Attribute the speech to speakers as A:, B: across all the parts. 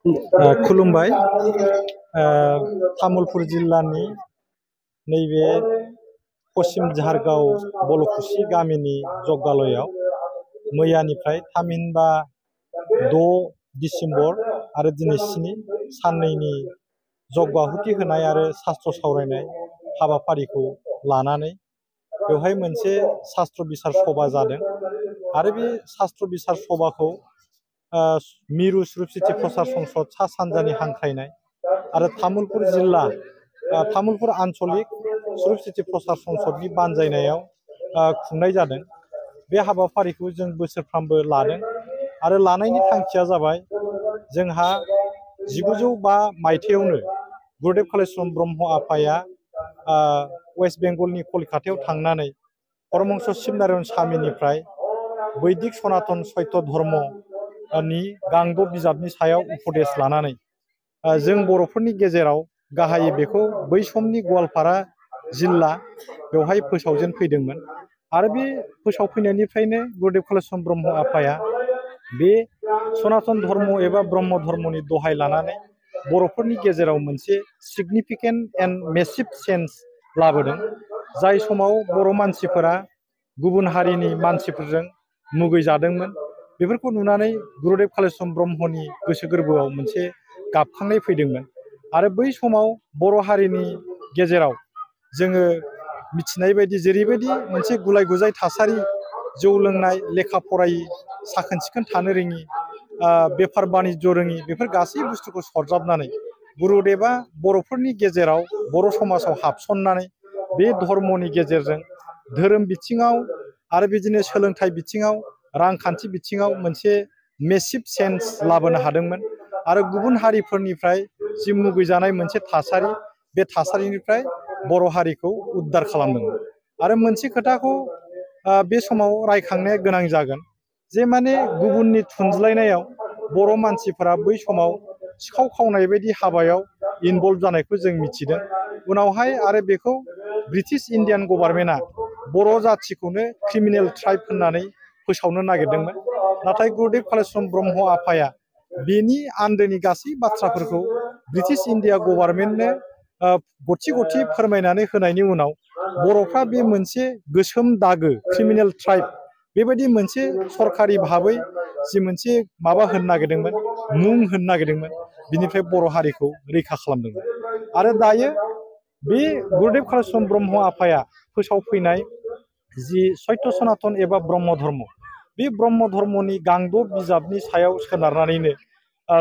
A: खुलुमबाय। तामुलपुर जिल्लानि नैबे पश्चिम झारगाव बलकुसि गामिनि जग्गालयाव मैयानिफ्राय थामहिनबा 6 डिसेम्बर आरो दिनै 7 साननैनि जग्गाहुति होनाय आरो शास्त्र सावरायनाय हाबाफारिखौ लानानै बेवहाय मोनसे शास्त्र बिसार सभा जादों आरो बे शास्त्र बिसार सभाखौ मिरु सुरुप सिति प्रसार संसद सा सानजानि हांख्रायनाय आरो तामुलपुर जिल्ला तामुलपुर आन्चलिक सुरुप सिति प्रसार संसदनि बानजायनायाव खुंनाय जादों। बे हाबाफारिखौ जों बोसोरफ्रामबो लादों आरो लानायनि थांखिया जाबाय जोंहा 1905 मायथाइयावनो गुरुदेव कालिचरण ब्रह्म आफाया वेस्ट बेंगलनि कलकातायाव थांनानै परमहंस शिबनारायण स्वामीनिफ्राय वैदिक सनातन सत्य धर्मनि गांद' बिजाबनि सायाव उपदेश लानानै जों बर'फोरनि गेजेराव गाहायै बेखौ बै समनि गवालपारा जिल्ला बेवहाय फोसावजेनफैदोंमोन आरो बे फोसावफैनायनिफ्रायनो गुरुदेव कालिचरण ब्रह्म आफाया बे सनातन धर्म एबा ब्रह्म धर्मनि दहाय लानानै बर'फोरनि गेजेराव मोनसे सिगनिफिकेन्ट एन्ड मेसिभ चेन्ज लाबोदों। जाय समाव बर' मानसिफोरा गुबुन हारिनि मानसिफोरजों मुगैजादोंमोन, बेफोरखौ नुनानै गुरुदेव कालिचरण ब्रह्मनि गोसो गोरबोआव मोनसे गाबखांनाय फैदोंमोन आरो बै समाव बर' हारिनि गेजेराव जोङो मिथिनाय बायदि जेरैबायदि मोनसे गुलाय गुजाय थासारि, जौ लोंनाय, लेखा फरायि, साखोन सिखोन थानो रोङि, बेफार बानिज्य रोङि, बेफोर गासै बुस्थुखौ सरजाबनानै गुरुदेवा बर'फोरनि गेजेराव बर' समाजाव हाबसननानै बे धर्मनि गेजेरजों धोरोम बिथिङाव आरो बिदिनो सोलोंथाइ बिथिङाव, रांखान्थि बिथिङाव मोनसे मेसिभ चेन्ज लाबोनो हादोंमोन आरो गुबुन हारिफोरनिफ्राय जि मुगैजानाय मोनसे थासारि, बे थासारिनिफ्राय बर' हारिखौ उद्धार खालामदोंमोन। आरो मोनसे खोथाखौ बे समाव रायखांनाया गोनां जागोन जे माने गुबुननि थुनज्लायनायाव बर' मानसिफोरा बै समाव सिखाव खावनाय बायदि हाबायाव इनभल्भ जानायखौ जों मिथिदों। उनावहाय आरो बेखौ ब्रिटिश इन्डियान गभर्नमेन्टआ बर' जाथिखौनो क्रिमिनेल ट्राइब होननानै फोसावनो नागिरदोंमोन। नाथाय गुरुदेव कालिचरण ब्रह्म आफाया बेनि आन्दोनि गासै बाथ्राफोरखौ ब्रिटिश इन्डिया गभर्नमेन्टनो गथि गथि फोरमायनानै होनायनि उनाव बर'फ्रा बे मोनसे गोसोम दागो क्रिमिनेल ट्राइब बेबायदि मोनसे सरकारि भाबै जि मोनसे माबा होनो नागिरदोंमोन, मुं होनो नागिरदोंमोन, बिनिफ्राय बर' हारिखौ रैखा खालामदोंमोन। आरो दायो बे गुरुदेव कालिचरण ब्रह्म आफाया फोसावफैनाय जि सत्य सनातन एबा ब्रह्म धर्म, बे ब्रह्म धर्मनि गांद' बिजाबनि सायाव सोनारनानैनो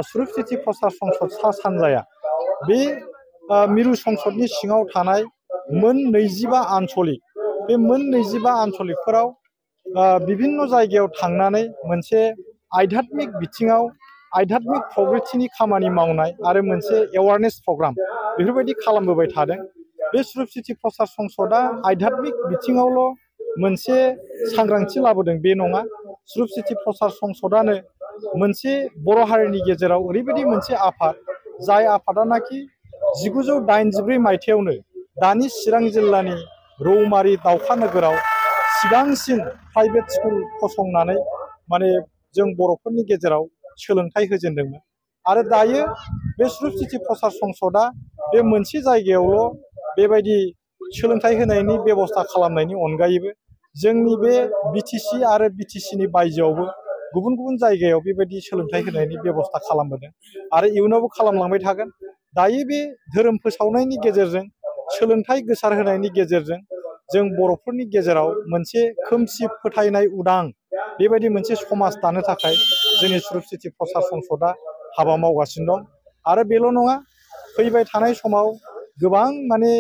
A: सुरुप सिति प्रसार संसद सा सानजाया बे मिरु संसदनि सिङाव थानाय मोन 25 आन्चलिक, बे मोन 25 आन्चलिकफोराव विभिन्न जायगायाव थांनानै मोनसे आध्यात्मिक बिथिङाव आध्यात्मिक प्रग्रेतिनि खामानि मावनाय आरो मोनसे एवारनेस प्रग्राम बेफोरबायदि खालामबोबाय थादों। बे सुरुप सिति प्रसार संसदआ आध्यात्मिक बिथिङावल' मोनसे सांग्रांथि लाबोदों बे नङा। सुरुप सिति प्रसार संसदआनो मोनसे बर' हारिनि गेजेराव ओरैबायदि मोनसे आफाद, जाय आफादानाखि 1984 मायथाइयावनो दानि चिरां जिल्लानि रौमारि दावखा नोगोराव सिगांसिन प्राइभेट स्कुल फसंनानै माने जों बर'फोरनि गेजेराव सोलोंथाइ होजेनदोंमोन। आरो दायो बे सुरुप सिति प्रसार संसदआ बे मोनसे जायगायावल' बेबायदि सोलोंथाइ होनायनि बेबस्था खालामनायनि अनगायैबो जोंनि बे बिटिसि आरो बिटिसिनि बायजोआवबो गुबुन गुबुन जायगायाव बेबायदि सोलोंथाइ होनायनि बेबस्था खालामबोदों आरो इयुनावबो खालामलांबाय थागोन। दायो बे धोरोम फोसावनायनि गेजेरजों, सोलोंथाइ गोसारहोनायनि गेजेरजों जों बर'फोरनि गेजेराव मोनसे खोमसि फोथायनाय उदां बेबायदि मोनसे समाज दानो थाखाय जोंनि सुरुप सिति प्रसार संसदआ हाबा मावगासिनो दं। आरो बेल' नङा, फैबाय थानाय समाव गोबां माने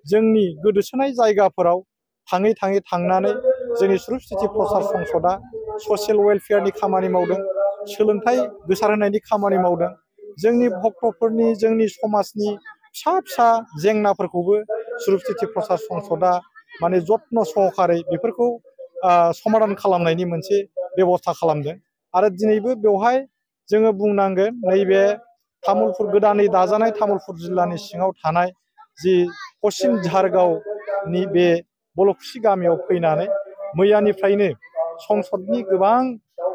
A: जोंनि गोदोसोनाय जायगाफोराव थाङै थाङै थांनानै जोंनि सुरुप सिति प्रसार संसदआ ससियेल वेलफेयारनि खामानि मावदों, सोलोंथाइ गोसारहोनायनि खामानि मावदों। जोंनि भक्तफोरनि, जोंनि समाजनि फिसा फिसा जेंनाफोरखौबो सुरुप सिति प्रसार संसदआ माने जत्न सहकारै बेफोरखौ समाधान खालामनायनि मोनसे बेबस्था खालामदों। आरो दिनैबो बेवहाय जोङो बुंनांगोन, नैबे तामुलपुर गोदानै दाजानाय तामुलपुर जिल्लानि सिङाव थानाय जि पश्चिम झारगावनि बे बलकुसि गामियाव फैनानै मैयानिफ्रायनो संसदनि गोबां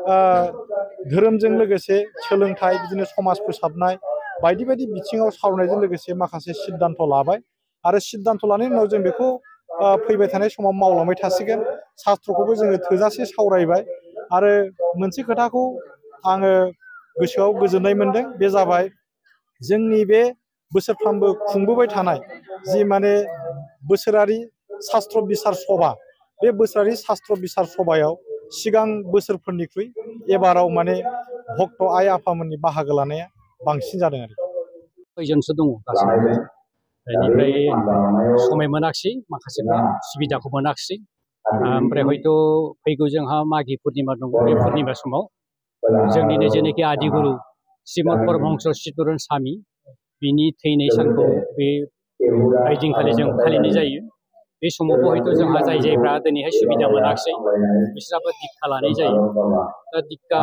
A: धोरोमजों लोगोसे सोलोंथाइ बिदिनो समाज फोसाबनाय बायदि बायदि बिथिङाव सावरायनायजों लोगोसे माखासे सिद्धान्त लाबाय आरो सिद्धान्त लानायनि उनाव जों बेखौ फैबाय थानाय समाव मावलांबाय थासिगोन। शास्त्रखौबो जोङो थोजासे सावरायबाय आरो मोनसे खोथाखौ आङो गोसोआव गोजोननाय मोनदों, बे जाबाय जोंनि बे बोसोरफ्रोमबो खुंबोबाय थानाय जि माने बोसोरारि शास्त्र बिसार सभा, बे बोसोरारि शास्त्र बिसार सभायाव सिगां बोसोरफोरनिख्रुइ एबाराव माने भक्त आइ आफामोननि बाहागो लानाया बांसिन जादों आरो।
B: खयजनसो दङ गासैबो, बेनिफ्राय समाय मोनाखिसै, माखासेफ्रा सुबिदाखौ मोनाखिसै। ओमफ्राय हयथ' फैगौ जोंहा मागि पुर्निमा दङ, बे पुर्निमा समाव जोंनिनो जेनाखि आदिगुरु श्रीमद परमहंस चित्तरन्जन स्वामी बिनि थैनाय सानखौ बे ओइदिनखालि जों फालिनाय जायो। बे समावबो हयथ' जोंहा जाय जायफ्रा दिनैहाय सुबिदा मोनाखिसै बिसोराबो दिक्षा लानाय जायो। दा दिक्षा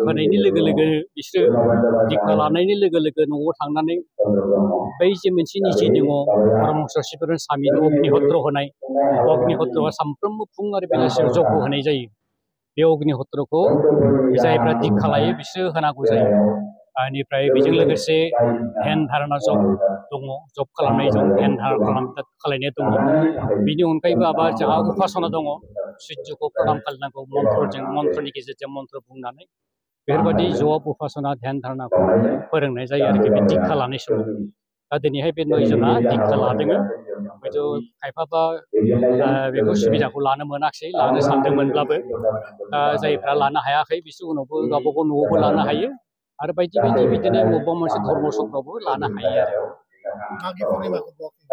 B: होनायनि लोगो लोगो बिसोरो दिक्षा लानायनि लोगो लोगो न'आव थांनानै बै जे मोनसे निथि दङ परमहंस चित्तरन्जन स्वामीनि अग्निहत्र होनाय, अग्निहत्रआ सानफ्रोमबो फुं आरो बेलासियाव जग्य होनाय जायो। बे अग्निहत्रखौ जायफ्रा दिक्षा लायो बिसोर होनांगौ जायो। बेनिफ्राय बेजों लोगोसे ध्यान धारणा जप दङ, जप खालामनाय दं, ध्यान धारणा खालामनाय दङ। बिनि अनगायैबो आबार जोंहा उपासना दङ, सुर्यखौ प्रणाम खालामनांगौ मन्त्रजों, मन्त्रनि गेजेरजों मन्त्र बुंनानै बेफोरबायदि जप उपासना ध्यान धारणाखौ फोरोंनाय जायो आरोखि बे दिक्षा लानाय समाव। दा दिनैहाय बे 9 जना दिक्षा लादों, हयथ' खायफाबा बेखौ सुबिदाखौ लानो मोनाखिसै, लानो सानदोंमोनब्लाबो जायफ्रा लानो हायाखै बिसोर उनावबो गावबा गाव न'आवबो लानो हायो आरो बायदि बायदि बिदिनो बबेबा मोनसे धर्म सत्रआवबो लानो हायो आरो।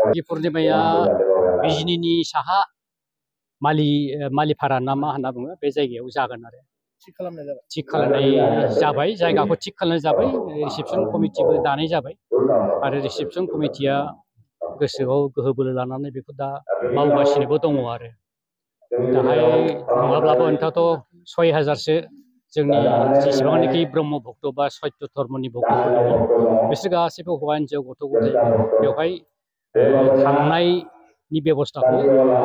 B: मागि पुर्निमाया बिजिनिनि साहा मालिपारा ना मा होनना बुङो बे जायगायाव जागोन आरो। थिग खालामनाय जाबाय, जायगाखौ थिग खालामनाय जाबाय, रिसेपसन कमिटिबो दानाय जाबाय आरो रिसेपसन कमिटिया गोसोआव गोहो बोलो लानानै बेखौ दा मावगासिनोबो दङ आरो। दाहाय नङाब्लाबो अन्ततः 6000सो जोंनि जेसेबांनाखि ब्रह्म भक्त बा सत्य धर्मनि भक्तफोर दङ बिसोर गासैबो हौवा हिन्जाव गथ' गथाय बेवहाय थांनायनि बेब'स्थाखौ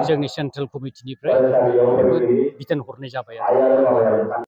B: जोंनि सेन्ट्रेल कमिटिनिफ्राय बेखौ बिथोन हरनाय जाबाय आरो।